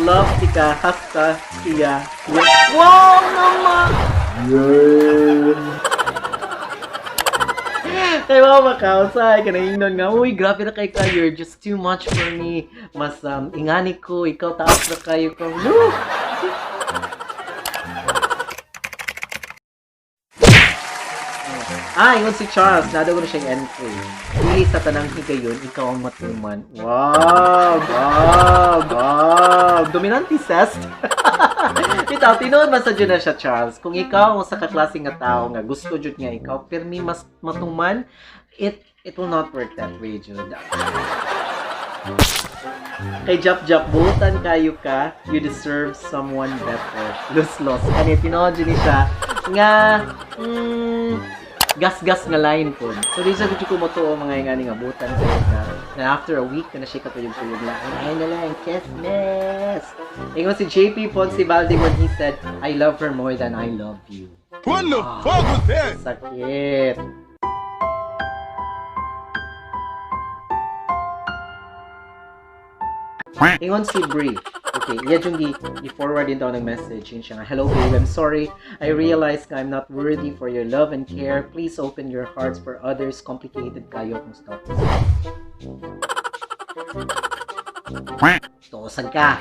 Love tika hasta siya. Wow naman! Kay mga makausay, kanang ingnon nga, "Uy, grabe na kay ka, you're just too much for me. Mas ingani ko, ikaw taas na kayo ko." No! Ah, ingon si Charles, nadago na siyang entry. "Dili sa tanang higayon, ikaw ang matuman." Wow! Wow! Wow! Dominante zest. Bitaw, tinuod man sa jud na siya, Charles. Kung ikaw ang sa kaklase nga tao nga gusto jud nga ikaw, pirmi mas matuman, it will not work that way, jud. Kay Jap Jap, "Buutan kayo ka, you deserve someone better." Los-los. Kani, tinuod jud ni siya nga, gas-gas nga line po. So, di sa ko mo to mga ingani nga buutan kayo ka. Na after a week na siya katuyog-tuyog lang. Ay na lang, mess. Ingon si JP Ponce Balde when he said, "I love her more than I love you." What the fuck was that? Sakit. Ingon si Brie. Okay, iya yung i-forward din daw ng message. Yun siya nga, "Hello babe, I'm sorry. I realize nga I'm not worthy for your love and care. Please open your hearts for others. Complicated kayo kung status." Tuosan ka.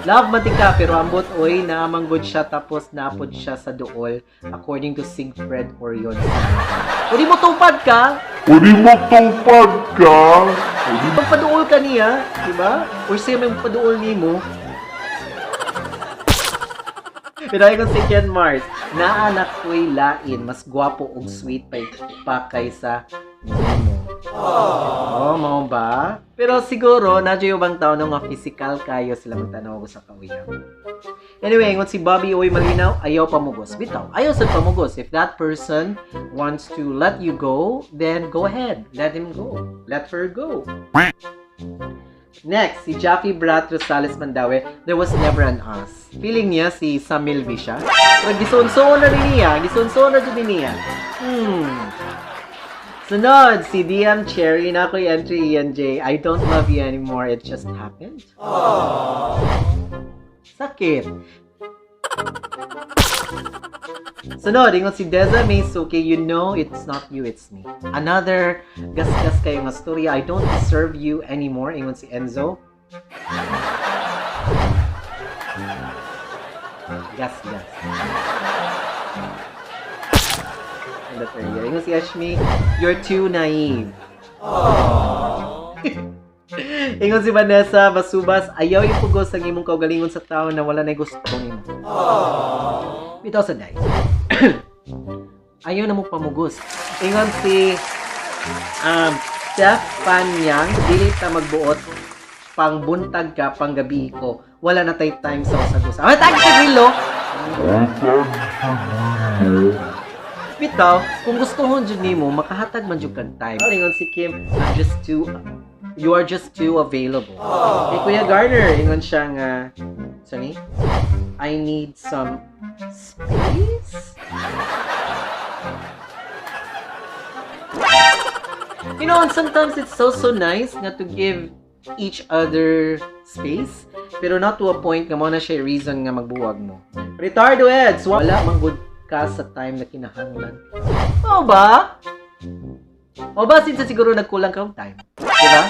"Love man ka pero ambot oy naamang siya tapos napod siya sa duol according to Siegfried Orion." Pwede mo tupad ka? Pwede mo tupad ka? Pwede Magpaduol ka niya, di ba? Or siya may paduol nimo. Pero ko si Ken Mars, "Naanak ko'y lain, mas gwapo og sweet pa kaysa nimo." Oh, mao ba? Pero siguro, na yung ubang tao nga physical kayo sila magtanaw sa kauyab. Anyway, ingon si Bobby Oy Malinaw, "Ayaw pamugos." Bitaw, ayaw sa pamugos. If that person wants to let you go, then go ahead. Let him go. Let her go. Next, si Jaffy Brat Rosales Mandawe, "There was never an us." Feeling niya si Samil B siya. Pero gisunsoon na rin niya. Gisunsoon na din niya. Sunod, si DM Cherry na ako'y entry ENJ. "I don't love you anymore. It just happened." Sakit. Sunod, ingon si Deza Maysuki, "You know it's not you, it's me." Another gasgas kayo nga story. "I don't deserve you anymore," ingon si Enzo. Gas gas. And that area. Ingon si Ashmi, "You're too naive." Ingon si Vanessa Basubas, "Ayaw ipugos ang imong kaugalingon sa tao na wala na gusto nimo." Bitaw sa day. Ayaw na mo pamugos. Ingon si Steph Panyang, "Dili ta magbuot, pang buntag ka, pang gabi ko. Wala na tay time sa usag-usa." Ah, tag sa grilo! Bitaw, kung gusto hon jud nimo, makahatag man jud kag time. Ingon si Kim, "You are just too available." Kay Kuya Garner, ingon siya nga, sani? "I need some space?" And sometimes it's so, so nice nga to give each other space, pero not to a point nga mo na siya reason nga magbuwag mo. Ritardo Eds, "Wala man good ka sa time na kinahanglan." Oo ba? O ba, since siguro nagkulang ka og time. Di ba?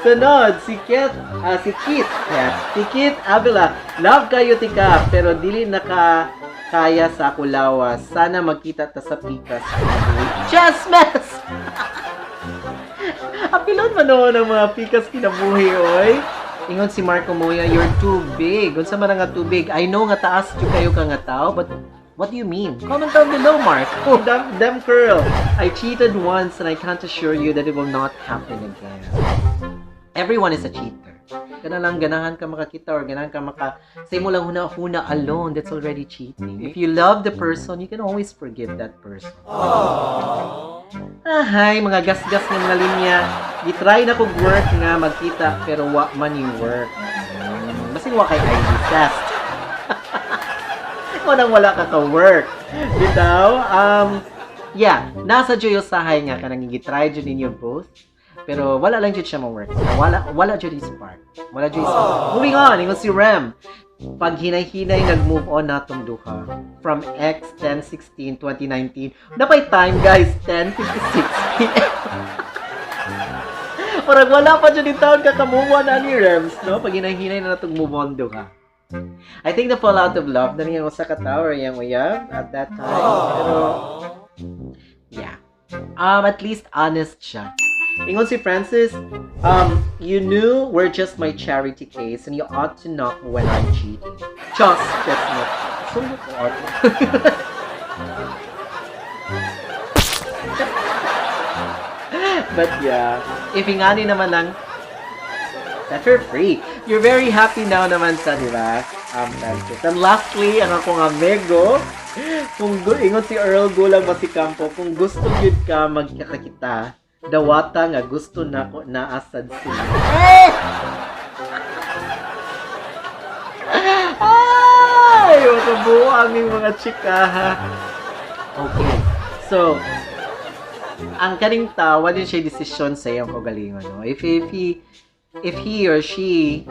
Sunod, si Kit, yeah, si Kit Avila, "Love kayo tika, pero dili na ka kaya sa kulawa. Sana magkita ta sa pikas." Chess mess! Apilon man noon ang mga pikas kinabuhi, oy. Ingon si Marco Moya, "You're too big." Unsa man nga too big? I know nga taas jud kayo ka nga tao, but what do you mean? Comment down below, Mark. Oh, damn, damn girl. "I cheated once and I can't assure you that it will not happen again." Everyone is a cheater. Kana lang ganahan ka makakita or ganahan ka maka say mo lang huna-huna alone, that's already cheating. If you love the person, you can always forgive that person. Ah, hi, mga gasgas ng mga linya. Gitry na kog work nga magkita pero wa man yung work. Basin wa kay ID test. Nang wala ka ka-work. Bitaw, Yeah, naa sad juy usahay nga kanang gitry jud ninyo both. Pero wala lang jud siya ma-work. Wala jud spark. Wala jud spark. Moving on, ingon si Rem. Pag hinay-hinay nag-move on natong duha. From X 10 16 2019. Naa pay time, guys, 10:56 p.m. Parang wala pa jud taon kaka-move on na ni Rems, no? Pag hinay-hinay na natong move on duha. I think the fallout of love na niyang usa ka tawo or iyang uyab at that time. Pero, yeah. At least honest siya. Ingon si Francis, "You knew we're just my charity case and you ought to knock when I'm cheating." Just no. Sulot ko art. But yeah, if ingani naman lang, that you're free. You're very happy now naman sa, di ba? Francis. And lastly, ang akong amigo, kung ingon si Earl Gulang Masikampo, "Kung gusto gyud ka magkakakita, dawata nga gusto nako naa sad sila." Eh! Ay! Makabuang yung mga chikaha. Okay. So, ang kaning tao, wala siya desisyon sa iyang kaugalingon. No? If he or she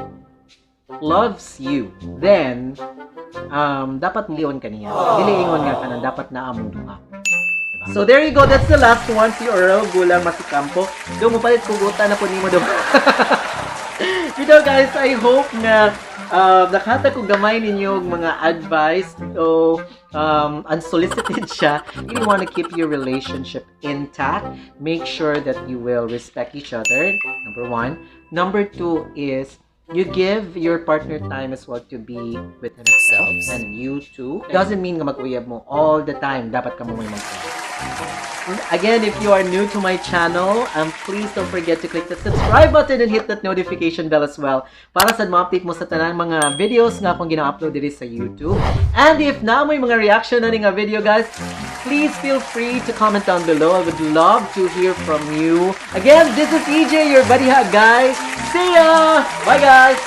loves you, then dapat lion ka niya. Dili ingon nga kanang dapat naa mong duha. Diba? So there you go. That's the last one, si Earl Gulang Masikampo. Do mo palit kugutan na po nimo do. Guys, I hope na nakahatag ko gamay ninyo og mga advice o unsolicited siya. If you want to keep your relationship intact, make sure that you will respect each other. Number one. Number two is you give your partner time as well to be with himself and you too. Doesn't mean nga mag-uyab mo all the time. Dapat kamo may mag. Again, if you are new to my channel, please don't forget to click the subscribe button and hit that notification bell as well para sa ma-update mo sa tanang mga videos nga akong gina-upload diri sa YouTube. And if naa moy mga reaction na ni nga video, guys, please feel free to comment down below. I would love to hear from you. Again, this is EJ, your buddy ha guy. See ya! Bye, guys!